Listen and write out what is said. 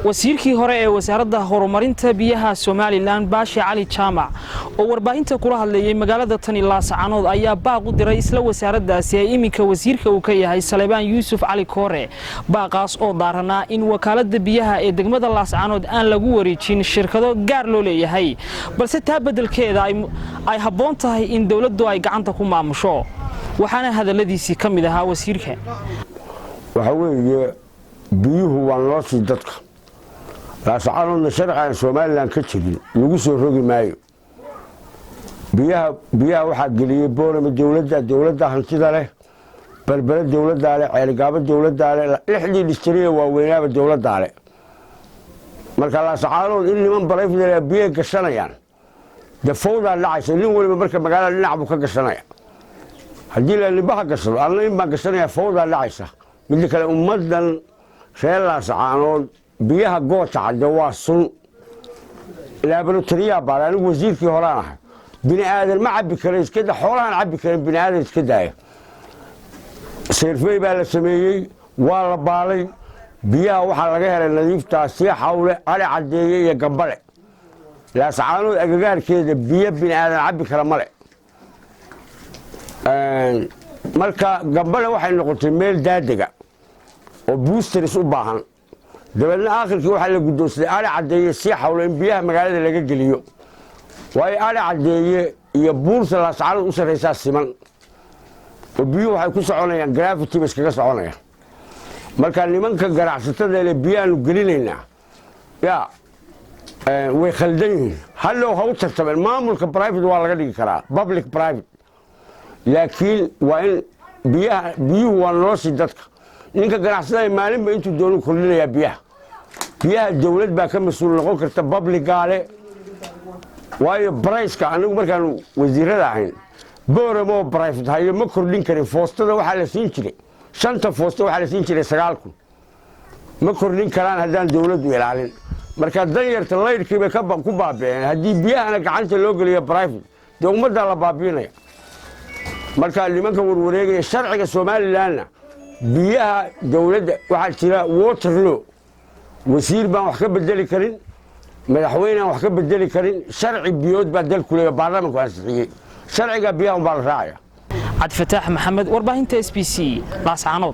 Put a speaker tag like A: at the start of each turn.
A: Wasiirkii hore ee Wasaaradda Horumarinta Biyaha Somaliland, Baashe Cali Jaamac, oo warbaahinta kula hadlayay magaalada tani Laascanood, ayaa baaq u diray isla wasaaraddaasi ee iminka wasiirka uu ka yahay Saleebaan Yuusuf Cali Koore. Baaqaas oo daaranaa in wakaaladda biyaha ee degmada Laascanood aan lagu wareejin shirkado gaar loo leeyahay, balse taa beddelkeeda ay habboon tahay in dowladdu ay gacanta ku maamusho. Waxaana hadalladiisii ka mid ahaa wasiirka:
B: Waxa weeye, biyuhu waa noloshii dadka. Laascaanoodna sharci aan Somaliland ka jirin lagu soo rogi maayo. Biyaha, biyaha waxaa geliyey Boorama dowladda, dowladda hantida leh, Berbere dowladdaa leh, Ceerigaabo dowladdaa leh, lixdii district waaweynaaba dowladdaa leh. Marka Laascaanood in niman private biyay gashanayaan, dee fawdaa dhacaysa. Nin waliba marka magaalada dhinac buu ka gashanaya. Haddii la nimbaha gashado, anna in baan gashanaya, fawdaa dhacaysa. Midda kale, ummaddan reer Laascaanood biyaha Gooja Cadde waa sun. Laboratory-yaa baara. Anigu wasiirkii horaan ahay. Bini aadan ma cabbi kara, iskada xoolahaan cabbi karin, bini aadan iska daaya. Survey baa la sameeyey, waa la baalay. Biyaha waxaa laga helay nadiiftaa sii xawle, Cali Caddeeye iyo Gambale. Laascaanood agagaarkeeda biyo bini aadan cabbi kara male. Marka Gambale waxay noqotay meel daadega oo boosters u baahan. Dabeedna aakhirkii waxaa la guddoonsaday Ali Caddeeye, sii xawlo in biyaha magaalada laga geliyo, waayo Ali Caddeeye iyo buurta Laascaanood u sarraysaa siman oo biyuhu waxay ku soconayaan gravity ba iskaga soconayaan. Marka nimanka ganacsatada le biyahaanu gelinaynaa ya way khaldan yihiin. Hadhow ha u tartameen maamulka, private waa laga dhigi karaa, public private, laakiin waa in biyaha, biyuhu waa noloshii dadka. Ninka ganacsatada maalinba intuu doonu kordhinayaa biyaha. Biyaha dawlad baa ka mas-uul noqon karta, public-gaale, waayo price-ka anigu markaanu wasiirada ahayn, Booramo private hayo ma kordhin karin. Foostada waxaa la siin jiray shanta foosta, waxaa la siin jiray 9,000. Ma kordhin karaan haddaan dawladdu ilaalin. Marka danyarta laydhkii bay ku baabi'een. Haddii biyahana gacanta loo geliyo private, dee ummaddaa la baabi'inaya. Marka nimanka warwareegaya, sharciga Somalilandna biyaha dawladda waxaa jira water law. Wasiir baan wax ka bedeli karin, madaxweynean wax ka bedeli karin. Sharci biyood baa dalku leeya, baarlamanku ansixiyey. Sharciga biyaha umbaa la raacaya.
A: Cabdifataax Maxamed, warbaahinta SBC, Laascaanood.